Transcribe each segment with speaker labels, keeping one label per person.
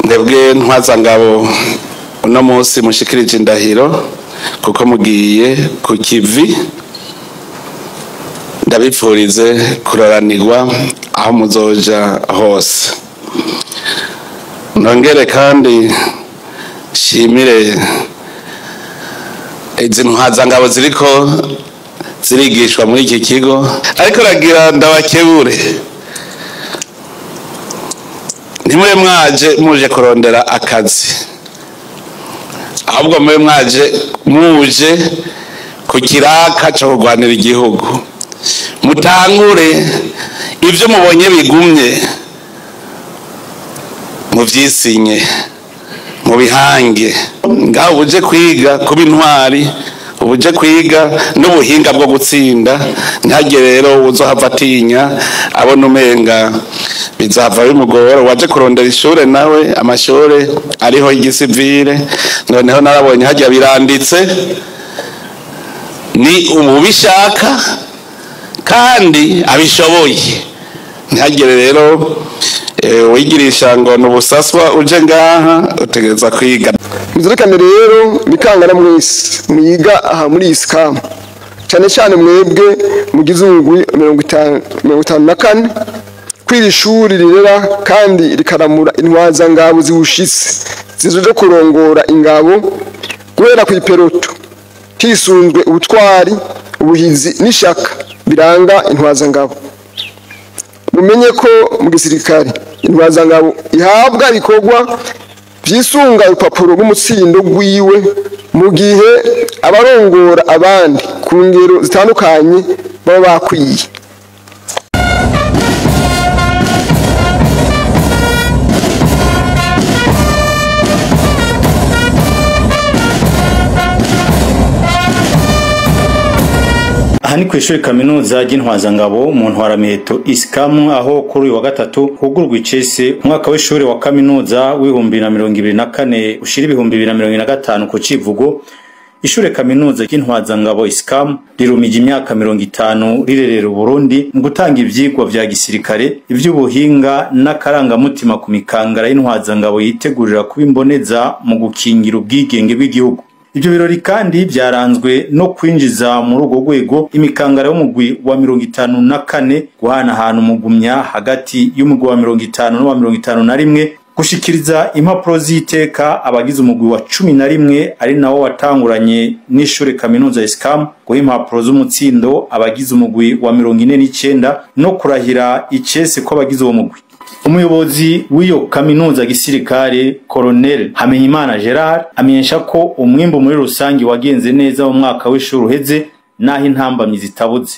Speaker 1: Mwebwe ntwazangabo uno munsi mushikirije indahiro kuko mugiye ku kivi, ndabipfurize kuroranirwa aho muzoja hose. Nongere kandi shimire izi ntwazangabo ziriko zirigishwa muri iki kigo, ariko ragira ndabakebure, ntimube mwaje muje kurondera akazi, ahubwo mube mwaje muje ku kiraka cyo kurwanira igihugu. Mutangure ibyo mubonye bigumye muvyisinye, mubihange. Ngaho uje kwiga kuba intwari, ubuje kwiga n'ubuhinga bwo gutsinda, ntihagire rero uzohava atinya abona umenga bizava bimugora. Waje kurondera ishure nawe, amashure ariho y'igisivile, noneho narabonye hajya biranditse, ni ubishaka kandi abishoboye. Ntihagire rero wigirisha ngo n'ubusaswa uje ngaha, utegereza kwiga.
Speaker 2: Muzirikane rero mikangana mwese mwiga aha muri ISCAM, cyane cyane mwebwe mugize umugwi 54, kwiri shuri rirera kandi rikaramura intwaza ngabo ziwushitse zizoje kurongora ingabo guhera ku iperoto, hisunzwe ubutwari, ubuhizi n'ishaka biranga intwaza ngabo. Mumenye ko mu gisirikare intwaza ngabo ihabwa ibikorwa vyisunga urupapuro rw'umutsindo rwiwe, mu gihe abarongora abandi ku ngero zitandukanye baba bakwiye.
Speaker 3: Aha ni kw'ishure kaminuza ry'intwazangabo mu ntwaramiheto ISCAM, aho kuri uyu wa gatatu hugurwa icese umwaka w'ishure wa kaminuza w'2024 ushira 2025 ku civugo. Ishure kaminuza ry'intwazangabo ISCAM rirumije imyaka 50 rirerera Burundi mu gutanga ivyigwa vya gisirikare, ivy'ubuhinga n'akarangamutima ku mikangara y'intwazangabo yitegurira kuba imboneza mu gukingira ubwigenge bw'igihugu. Ivyo birori kandi vyaranzwe no kwinjiza muri urwo rwego imikangara y'umugwi wa 54, guhanahana umugumya hagati y'umugwi wa 50 n'uwa 51, gushikiriza impapuro z'iteka abagize umugwi wa 11 ari nawo watanguranye n'ishure kaminuza ISCAM, guha impapuro z'umutsindo abagize umugwi wa 49 no kurahira icese kw'abagize uwo mugwi. Umuyobozi w'iyo kaminuza gisirikare Colonel Hamenyimana Gerard amenyesha ko umwimbu muri rusangi wagenze neza mu mwaka w'ishuri uheze, naho intambamyi zitabuze.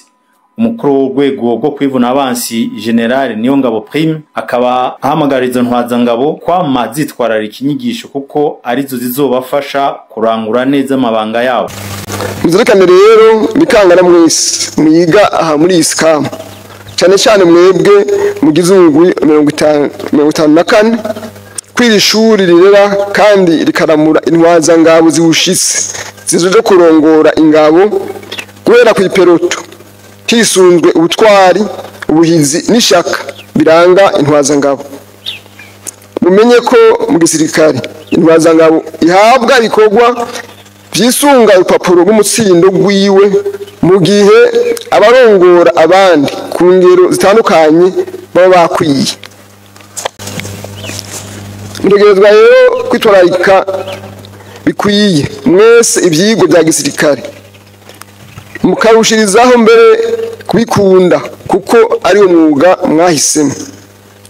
Speaker 3: Umukuru w'urwego rwo kwivuna abansi General Niyongabo Prime akaba ahamagariza ntwazangabo kwama zitwararika inyigisho kuko arizo zizobafasha kurangura neza amabanga yabo.
Speaker 2: Muzirikane rero mikangana mwese mwiga aha muri ISCAM, cyane cyane mwebwe mugize umugwi 54, kwiri shuri rirera kandi rikaramura intwaza ngabo ziwushitse zizoje kurongora ingabo guhera ku iperoto, hisunzwe ubutwari, ubuhizi n'ishaka biranga intwaza ngabo. Mumenye ko mu gisirikare intwaza ngabo ihabwa ibikorwa vyisunga urupapuro rw'umutsindo rwiwe, mu gihe abarongora abandi ku ngero zitandukanye baba bakwiye. Mutegerezwa rero kwitwararika bikwiye mwese ivyigwa vya gisirikare, mukarushirizaho mbere kubikunda kuko ari umwuga mwahisemo.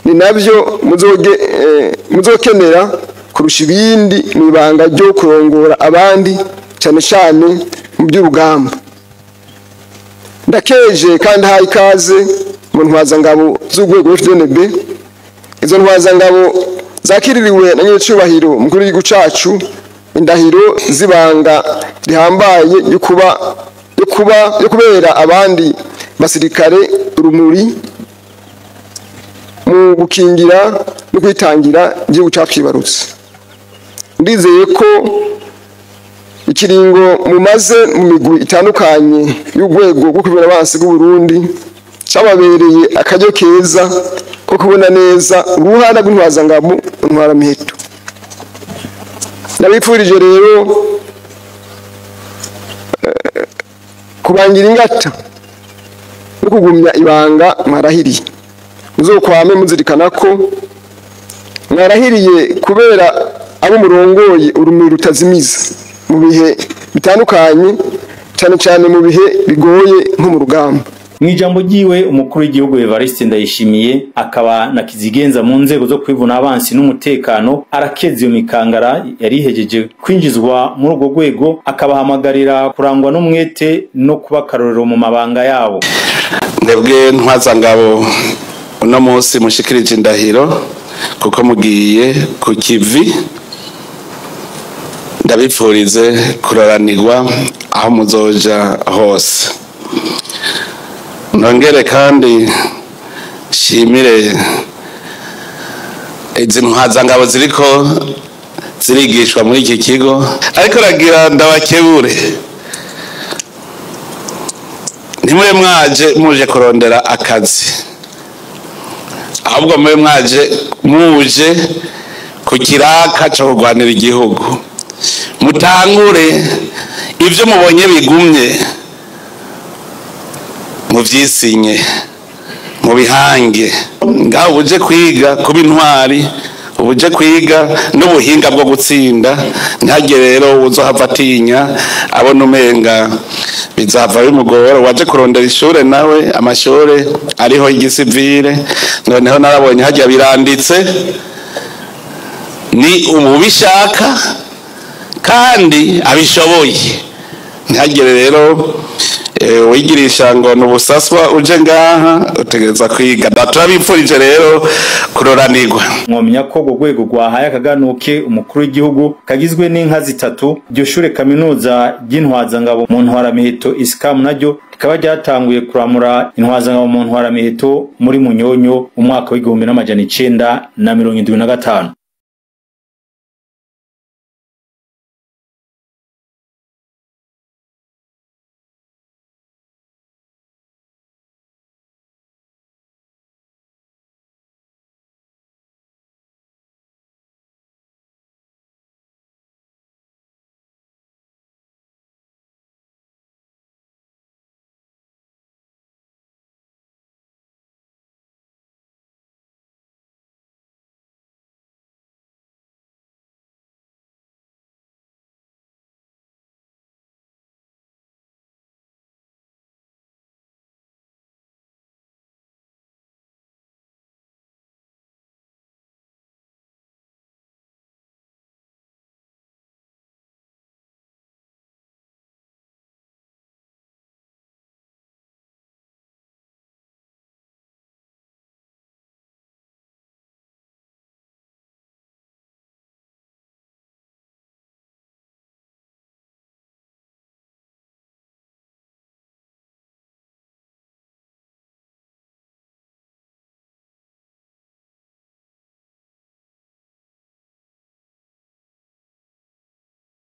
Speaker 2: Ni navyo muzokenera kurusha ibindi mu ibanga ryo kurongora abandi, cyane cyane mu by'urugamba. Ndakeje kandi haye ikaze mu ntwazangabo z'urwego FDNB. Izo ntwazangabo zakiririwe na nyiricubahiro mukuru w'igihugu cacu indahiro zibanga rihambaye yo kubera abandi basirikare urumuri mu gukingira no kwitangira igihugu cyacibarutse. Ndizeye ko ikiringo mumaze mu migwi itandukanye y'urwego rwo kwivuna abansi bw'u Burundi cyababereye akaryo keza ko kubona neza uruhara rw'intwazangabo ntwaramiheto. Ndabipfurije rero kubangira ingata no kugumya ibanga mwarahiriye. Muzokwame muzirikana ko mwarahiriye kubera abo murongoye urumuri rutazimiza mu bihe bitandukanye, cyane cyane mu bihe bigoye nko mu rugamba.
Speaker 3: Mwijambo ryiwe umukuru w'igihugu Evariste Ndayishimiye akaba na kizigenza mu nzego zo kwivuna abansi n'umutekano arakeza iyo mikangara yari ihejeje kwinjizwa muri urwo rwego, akabahamagarira kurangwa n'umwete no kuba karorero mu mabanga yabo.
Speaker 1: Mwebwe ntwazangabo uno munsi mushikirije indahiro kuko mugiye ku kivi, ndabipfurize kuroranirwa aho muzoja hose. Nongere kandi shimire izi ntwazangabo ziriko zirigishwa muri iki kigo, ariko ragira ndabakebure, ntimube mwaje muje kurondera akazi, ahubwo mube mwaje muje ku kiraka cyo kurwanira igihugu. Mutangure ibyo mubonye bigumye muvyisinye, mubihange. Ngaho ubuje kwiga kuba intwari, ubuje kwiga n'ubuhinga bwo gutsinda. Ntihagire rero uzohava atinya abona umenga bizava bimugora. Waje kurondera ishure nawe, amashure ariho y'igisivile, noneho narabonye hajya biranditse, ni umubishaka kandi abishoboye. Ntihagire rero wigirisha ngo nubusaswa uje ngaha, utegereza kwiga. Turabipfurije rero kuroranirwa.
Speaker 3: Mwomenya ko urwo rwego rwahaye akaganuke umukuru w'igihugu kagizwe n'inka zitatu. Iryo shure kaminuza ry'intwazangabo mu ntwaramiheto ISCAM naryo rikaba ryatanguye kuramura intwazangabo mu ntwaramiheto muri Munyonyo umwaka w'1975.